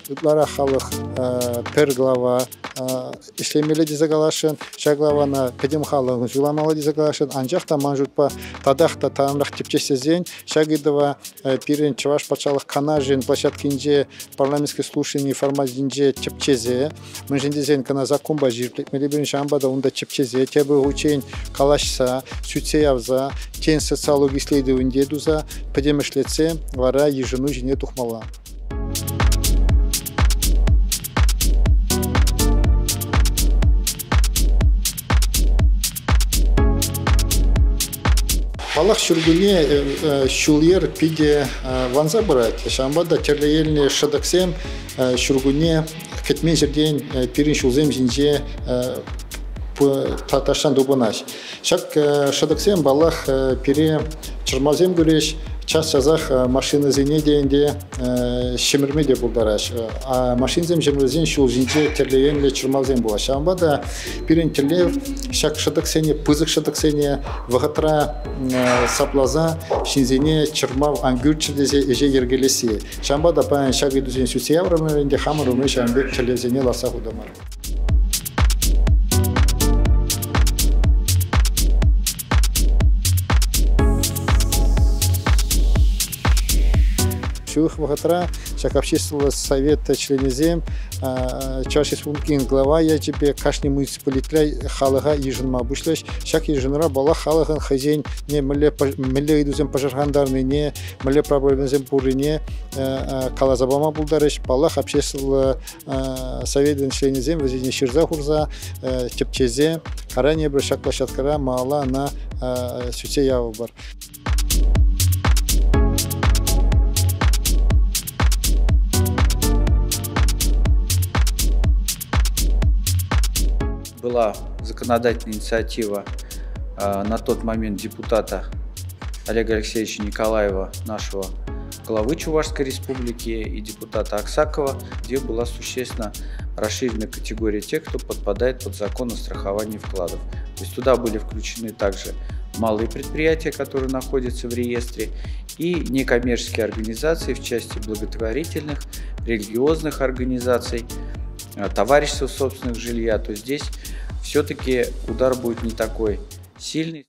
Ытларах халӑх пӗр глава ӗҫлемелле тесе каласшӑн, ҫак главана пӗтӗм халӑхӑн суйламалла тесе каласшӑн. Анчах та ман шутпа татах та таранрах тӗпчес тесен ҫак ыйтӑва пирӗн Чӑваш патшалӑх канашӗн площадкинче парламентской слушани форматӗнче тӗпчесе, мӗншӗн тесен кӑна законпа ҫирӗплетмелле пирӗн, ҫавӑнпа та унта тӗпчесе тепӗр хутчен калаҫса, сӳтсе явса, тен социологи исследованийӗ туса пӗтӗмӗшлетсе вара йышӑну ҫине тухмалла. Паллах, ҫуркунне ҫул-йӗр питӗ ванса пырать. Ҫавӑнпа та тӗрлӗ енлӗ шӑтӑксем ҫуркунне кӗтмен ҫӗртен пирӗн ҫулсем ҫинче ташан тупӑнаҫ. Ҫак шӑтӑксем, паллах, пире чӑрмавсем кӳреҫ, час-часах машинӑсене те ӗнтӗ ҫӗмӗрме те пултараҫ. Машинсем ҫӗмӗрсен ҫул ҫинче тӗрлӗ енлӗ чӑрмавсем пулаҫ. Ҫавӑнпа та пирӗн тӗллев ҫак шӑтӑксене, пысӑк шӑтӑксене вӑхӑтра сапласа ҫынсене чӑрмав ан кӳрччӗр тесе ӗҫе йӗркелесси. Ҫавӑнпа та паян ҫак ыйтусене сӳтсе яврӑмӑр ӗнтӗ, хамӑр умне ҫавӑн пек тӗллевсене лартса хутӑмӑр. Ҫывӑх вӑхӑтра ҫак обществӑллӑ совет членӗсем Чӑваш Республикин глава ячӗпе кашни муниципалитетра халӑха йышӑнма пуҫлӗҫ. Ҫак йышӑнура паллах халӑхӑн хӑйсене мӗнле ыйтусем пӑшӑрхантарнине, мӗнле проблемӑсем пуррине каласа пама пултарӗҫ. Паллах, обществӑллӑ советӑн членӗсем вӗсене ҫырса хурса, тӗпчесе, каран эпир ҫак площадкӑра малалла ӑна сӳтсе явӑпӑр. Была законодательная инициатива на тот момент депутата Олега Алексеевича Николаева, нашего главы Чувашской Республики, и депутата Аксакова, где была существенно расширена категория тех, кто подпадает под закон о страховании вкладов. То есть туда были включены также малые предприятия, которые находятся в реестре, и некоммерческие организации в части благотворительных, религиозных организаций, товарищества собственных жилья. То есть здесь все-таки удар будет не такой сильный.